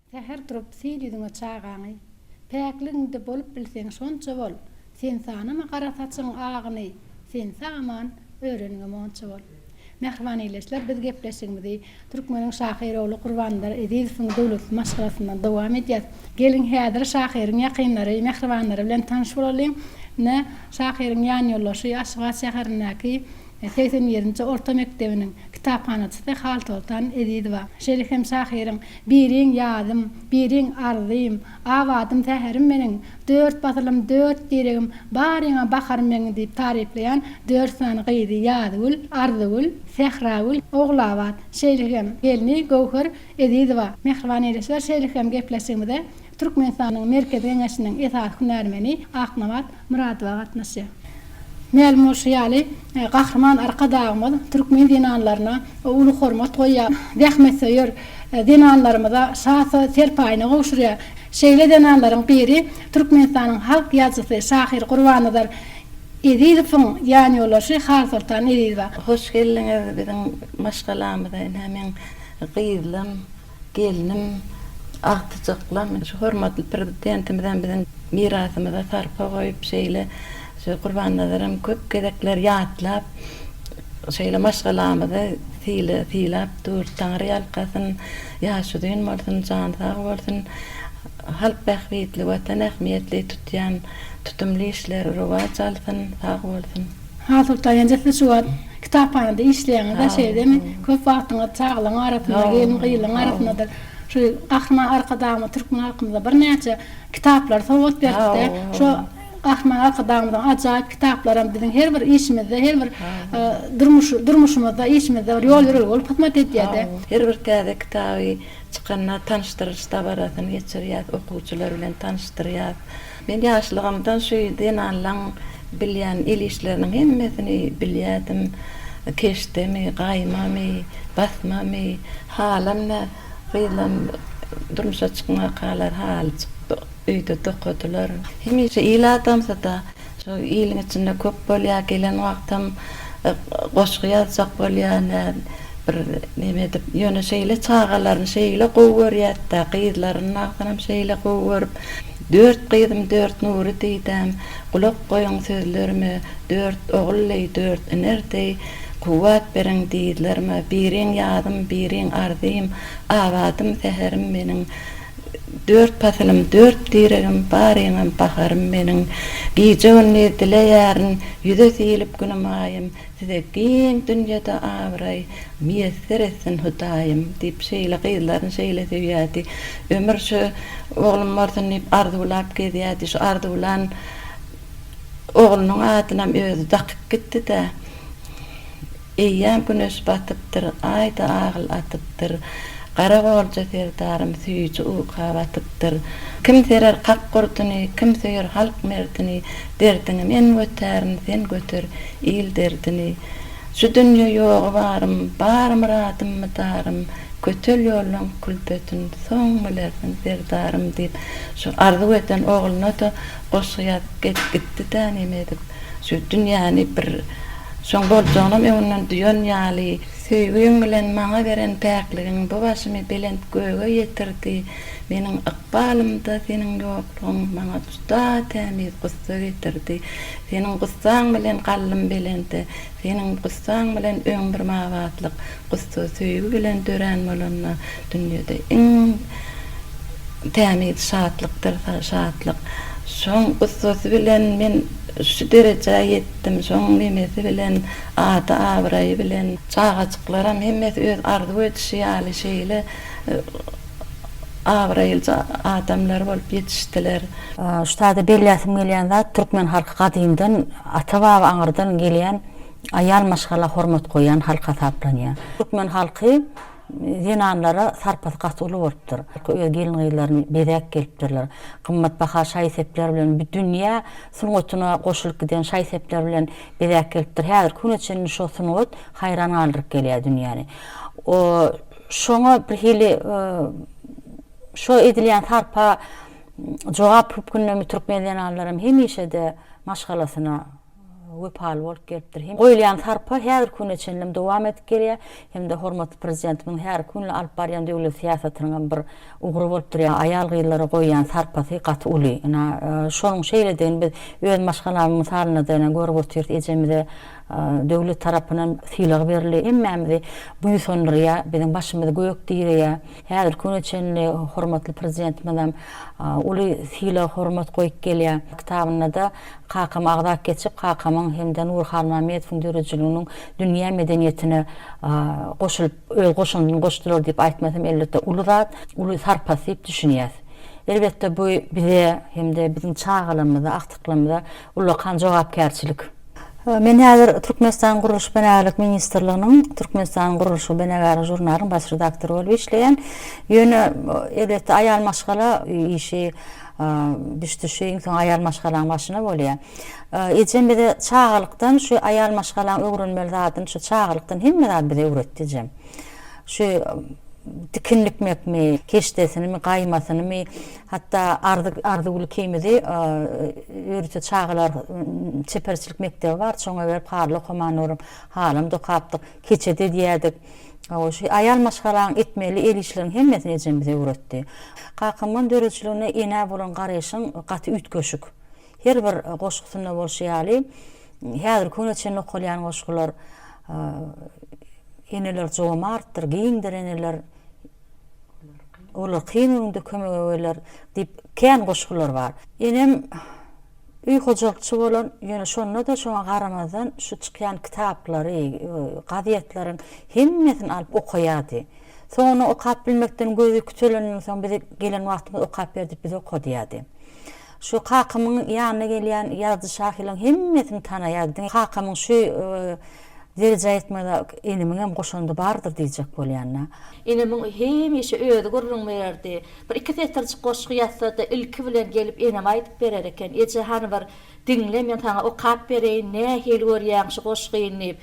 Säher turup sil ýüzüňe çagaňy. Päkligiňde bolup bilseň şonça bol. Sen sanama gara saçyň agyny, Sen sag-aman öreniňe monça bol. Mähriban ildeşler biz gepleşigimizi türkmeniň şahyr ogly Gurbannazar Ezizowyň döwletli maşgalasyndan dowam edýäs. Geliň häzir şahyryň ýakynlary, mähribanlary bilen tanyş bolalyň. Ine, şahyryň ýanýoldaşy Aşgabat şäherindäki 81-nji orta mekdebiniň kitaphanaçysy Halsoltan Ezizowa. Şeýle hem şahyryň Biriň ýazym, biriň arzym, Abadym säherim meniň, Dört pasylym, dört diregim, Baryňa baharym meň diýip taryplaýan dört sany gyzy Ýazgül, Arzygül, Sähragül, Ogulabat, şeýle hem gelni Göwher Ezizowa. Mähriban ildeşler, şeýle hem gepleşigimize Türkmenistanyň Merkezi Geňeşiniň esasy hünärmeni Aknabat Myradowa gatnaşýar. Mälim bolşy ýaly, Gahryman Arkadagymyz türkmen zenanlaryna uly hormat goýýar, zähmetsöýer zenanlarymyza şa serpaýyny gowşurýar. Şeýle zenanlaryň biri Türkmenistanyň halk ýazyjysy, şahyr Gurbannazar Ezizowyň ýanýoldaşy Halsoltan Ezizowa. Hoş geldiňiz biziň maşgalamyza ine meň gyzlam gelnim agtyjaklam şu hormatly Prezidentimizem biziň mirasymyza sarpa goýup şeýle şu Gurbannazaram köp gezekler ýatlap şeýle maşgalamyzy sylap dur Taňry ýalkasyn ýaşy uzyn bolsun jany sag bolsun halk bähbitli watan ähmiýetli tutýan tutumly işleri rowaç alsyn sag bolsun. Halsultan ýenje siz şu wagt kitaphanada işleýäňiz-ä şeýdemi? Köp wagtyňyz çagalaryň arasynda, gelin-gyzlaryň arasyndadyr. Şu Gahryman Arkadagymyz türkmen halkymyza birnäçe kitaplary sowgat beripdi. Şo Gahryman Arkadagymyzyň ajaýyp kitaplaram biziň her bir işimizde, her bir durmuş durmuşymyzda, işimizde bir ýol-ýörelge bolup hyzmat edýär-de. Her bir täze kitaby çykanda tanyşdyrylyş dabarasyny geçirýäs, okuwçylar bilen tanyşdyrýas. Men ýaşlygymdan şu zenanlaň bilýän el işleriniň hemmesini bilýärdim. Keşdemi, gaýmamy, basmamy, halam nä, gyzlam durmuşa çykmakalar haly öýde dokadylar. Hemişe il adamsy-da. Şo iliň içinde köp bolýar, gelen wagtam goşgy ýazjak bolýar, nä bir neme edip, ýöne şeýle çagalaryny şeýle gowy görýärdi-dä, gyzlaryny agzynam şeýle gowy görüp, Dört gyzym dört nury didäm, Gulak goýuň sözlerime, Dört ogul deý, dört iner deý, Kuwwat beriň dyzlaryma, Biriň ýazym, biriň arzym, Abadym, säherim meniň. Dört pasylym, dört diregim, Baryňam baharym meniň. Gije-gündiz dileýärin, Ýüze silip günüm-aýym, Size giň dünýede abraý, Miýesser etsin Hudaýym! diýip, şeýle gyzlaryny şeýle söýýärdi. Ömür şu oglum bolsun diýip arzuwlap gezýärdi. Şu arzuwlan oglunyň adynam özi dakyp gitdi-dä. Eýýäm güneş batypdyr, Aý-da agyl atypdyr. Gara golja serdarym süýji uka batypdyr. Kim serer kak gurduny, Kim söýer halk merdini, Derdiňi men götärin, sen göter il derdini. Şu dünýe ýogy barym, bar myradym mydarym, Kötel ýollaň külpetin soň bilersiň serdarym diýip, şu arzuw eden ogluna-da goşgy ýazyp gitdi-dä neme edip. Şu dünýäni bir şoň boljagynam öňünden duýan ýaly. Söýgiň bilen maňa beren päkligiň bu başymy belent göge ýetirdi. Meniň ykbalymda seniň ýoklugyň maňa juda tämiz gussa getirdi. Seniň gussaň bilen galdym belende, seniň gussaň bilen ömrüm abatlyk. Gussa söýgi bilen dörän bolanda dünýede iň tämiz şatlykdyr şatlyk. Şoň gussasy bilen men şu derejä ýetdim, şoň nemesi bilen, ady-abraýy bilen. Çagajyklaram hemmesi öz arzuw edişi ýaly şeýle abraýlyja adamlar bolup ýetişdiler. Şu taýda belläsim gelýän zat, türkmen halky gadymdan, ata-baba aňyrdan gelýän aýal maşgala hormat goýýan halk hasaplanýar. Türkmen halky Zenanlara sarpasy gaty uly bolupdyr. Öz gelin-gyzlaryny bezäp gelipdirler. Gymmatbaha şaý-sepler bilen, dünýä sungatyna goşulyp giden şaý-sepler bilen bezäp gelipdir. Häzirki güne çenli şo sungat haýran galdyryp gelýär dünýäni. Şoňa bir hili şo edilýän sarpa jogap hökmündemi türkmen zenanlaram hemişe-de maşgalasyna. wepaly bolup gelipdir. Hem goýulýan sarpa häzirki güne çenlem dowam edip gelýär, hem-de hormatly Prezidentimiziň häzirki günde alyp barýan döwlet syýasatynyň hem bir ugry bolup durýar. Aýal-gyzlara goýýan sarpasy gaty uly. Ynha, şonuň şeýledigini biz öz maşgalamyň mysalynda-da ine görüp otyrys. Ejemize döwlet tarapyndan sylag berildi. Hemmämizi buýsandyrýar, biziň başymyzy gök direýär. Häzirki güne çenli hormatly Prezidentimizem uly sylag, hormat goýup gelýär. Kitabynda-da kakamy agzap geçip, kakamyň hem-de Nury Halmämmedowyň döredijiliginiň dünýä medeniýetine goşulyp, öz goşandyny goşdular diýip aýtmasam, elbetde, uly zat, uly sarpasy diýip düşünýäs. Elbetde, bu bize hem-de biziň çagalarymyza, agtyklarymyza ullakan jogapkärçilik. Men häzir Türkmenistanyň Gurluşyk-binagärlik ministrliginiň Türkmenistanyň gurluşygy-binagärlik žurnalynyň baş redaktory bolup işleýän. Ýöne, elbetde, aýal maşgala işi, düşdüşi iň soň aýal maşgalaň başyna bolýar. Ejem bize çagalykdan şu aýal maşgalaň öwrenmeli zadyny şu çagalykdan hemme zady bize öwretdi ejem. Şu tikin dikmekmi, keşdesinimi, gaýmasynymy, hatda Arzy Arzygül ikimizi ýörite çagalar çeperçilik mekdebi bar, şoňa berip haly okaman durup, halam dokapdyk, keçe-de edýärdik. Hawa, şu aýal maşgalaň etmeli el işleriň hemmesini ejem bize öwretdi. Kakamyň döredijiliginde enä bolan garaýşyň gaty üýtgeşik. Her bir goşgusynda bolşy ýaly, häzirki güne çenli okalýan goşgular Eneler jomartdyr, giňdir eneler, Olar kyn günde kömege geler diýip kän goşgular bar. Enem öý hojalykçy bolan, ýöne şonda-da şoňa garamazdan şu çykýan kitaplary, gazetleriň hemmesini alyp okaýardy. Soň ony okap bilmekden gözi kütelenden soň bize gelen wagtymyz okap ber diýip bize okadýardy. Şu kakamyň ýanyna gelýän ýazyjy-şahyrlaryň hemmesini tanaýardy. Diňe kakamyň şu derejä ýetmegine enemiňem goşandy bardyr diýjek bolýan-da. Enemiň hemişe özi gürrüň bererdi. Bir iki setirjik goşgy ýazsa-da, ilki bilen gelip eneme aýdyp berer eken. Eje, hany bir diňle, men saňa okap bereýin, nähili görýäň şu goşgyny diýip.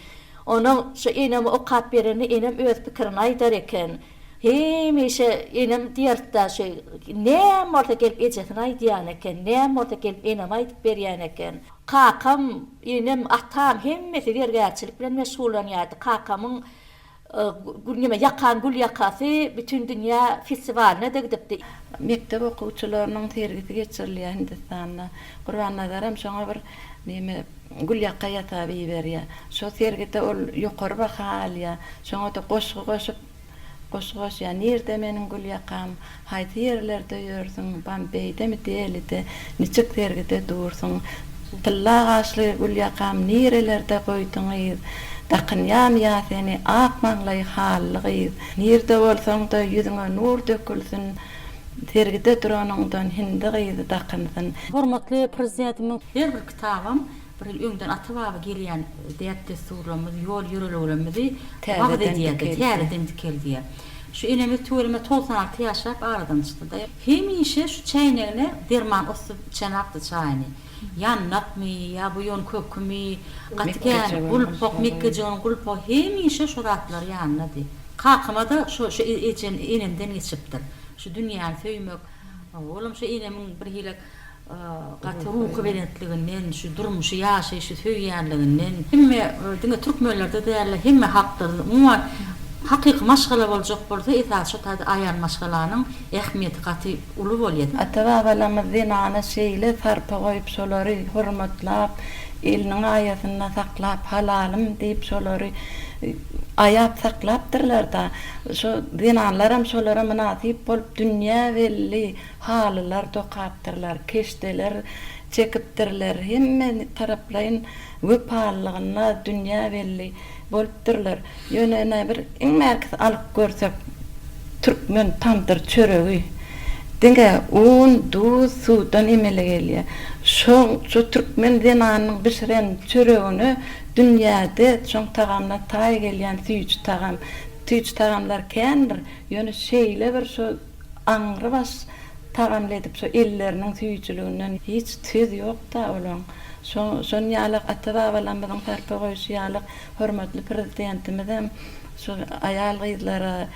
Onuň şu eneme okap berende enem öz pikirini aýdar eken. Hemişe enem diýerdi-dä şu, näme bolsa gelip ejesine aýdýan eken, näme bolsa gelip eneme aýdyp berýän eken. Kakam, enem, atam hemmesi zergärçilik bilen meşgullanýardy. Kakamyň Gül neme ýakan gül ýakasy bütindünýä festiwalyna-da gidipdi. Mekdep okuwçylarynyň sergisi geçirilýär Hindistanda. Gurbannazaram şoňa bir neme gül ýaka ýasap iberýär. Şo sergide ol ýokary baha alýar. Şoňa-da goşgy goşup, goşgy goşýar. Nirde meniň gül ýakam, Haýsy ýerlerde ýörsüň, Bombeýdemi, Delide, Niçik sergide dursuň? Tylla gaşly gülýakam nirelerde goýduň yz? Dakynýamy ýa seni ak maňlaý hally gyz? Nirde bolsaň-da ýüzüňe nur dökülsin, Sergide duranyňdan hindi gyzy dakynsyn. Hormatly Prezidentimiziň her bir kitabam Bir ýyl öňden ata-baba gelýän däp-dessurlarymyzy, ýol-ýörelgelerimizi wagyz edýär-de, täzeden dikeldýär. Şu enemiz tüweleme 96 ýaşap aradan çykdy-da. Hemişe şu çäýnegine derman osup içenakdy çaýyny. Ýandakmy ýa buýan kökümi, gaty kän gulpak, mekgejöwen gulpagy hemişe şo zatlar ýanyndady. Kakama-da şo şu ejem, enemden geçipdir. Şu dünýäni söýmek, olam şu enemiň birhili Gaty ruhubelentliginden, şu durmuşy, ýaşaýşy söýýänliginden, hemme, diňe türkmenlerde däl-de, hemme halklarda, umuman, hakyky maşgala boljak bolsa, esasy şo taýda aýal maşgalanyň ähmiýeti gaty uly bolýar. Ata-babalarymyz zenana şeýle sarpa goýup, şolary hormatlap, eliniň aýasynda saklap, halalym diýip şolary aýap saklapdyrlar-da. Şo zenanlaram şolara mynasyp bolup dünýä belli Halylar dokapdyrlar, keşdeler çekipdirler, hemme taraplaýyn wepalylygynda dünýä belli bolupdyrlar. Ýöne ine bir iň bärkisi alyp görsek, türkmen tamdyr çöregi diňe un, duz, suwdan emele gelýär. Şoň, şo türkmen zenanynyň bişiren çöregine dünýäde şoň tagamyna taý gelýän süýji tagam, süýji tagamlar kändir. Ýöne şeýle bir şo Aňrybaş tagamly edip şo elleriniň süýjüliginden hiç söz ýokda olaň. Şo şon ýalak ata-babalarymyzyň sarpa goýşy ýalak hormatly Prezidentimizem şu aýal-gyzlara.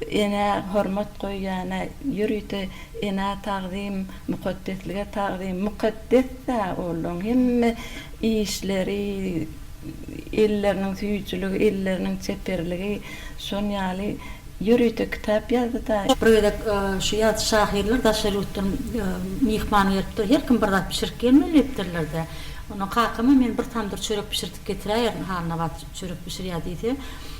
Enä hormat goýýana, ýörite enä tagzym, mukaddeslige tagzym, mukaddes-dä olaň hemme işleri, elleriniň süýjüligi, elleriniň çeperligi şon ýaly ýörite kitap ýazdy-da. Bir gezek şu ýazyjy şahyrlar daşary ýurtdan myhman gelipdir, her kim bir zat bişirip gelmeli diýipdirler-de. Ondan kakama men bir tamdyr çörek bişirtip getiräýerin, Halnabat çörek bişirýär diýse,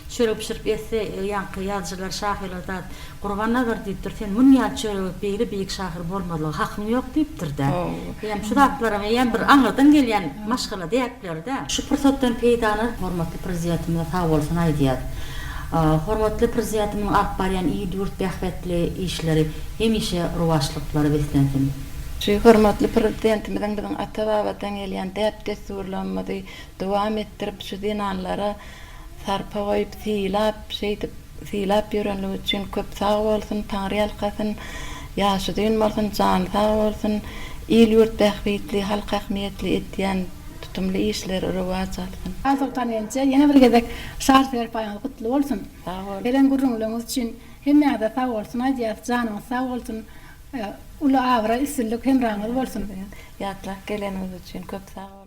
çörek bişirip etse, ýaňky ýazyjylar, şahyrlar zat, Gurbannazar diýipdir, sen muny ýaly çörege beýle beýik şahyr bolmazlyga hakyň ýok diýipdir-dä. Eýýäm şu zatlaram eýýäm bir aňyrdan gelýän maşgala däpleri-dä. Şu pursatdan peýdalanyp, hormatly Prezidentimize sagbolsun aýdýas. Hormatly Prezidentimiziň alyp barýan il-ýurt bähbetli işleri hemişe rowaçlyklara beslensin. Şu hormatly Prezidentimiziň biziň ata-babadan gelýän däp-dessurlarymyzy dowam etdirip, şu zenanlara sarpa goýup, sylap, şeýdip sylap ýörenligi üçin köp sag bolsun, Taňryýalkasyn, ýaşy uzyn bolsun, jany sag bolsun, il-ýurt bähbitli, halk ähmiýetli edýän tutumly işleri rowaç alsyn. Aýsoltan gelneje ýene bir gezek şar serpaýyňyz gutly bolsun. Sag boluň. Beren gürrüňleriňiz üçin hemmäňize sag bolsun aýdýas janyňyz sag bolsun uly abraý üstünlik hemraňyz bolsun. Ýatlap geleniňiz üçin köp sag boluň.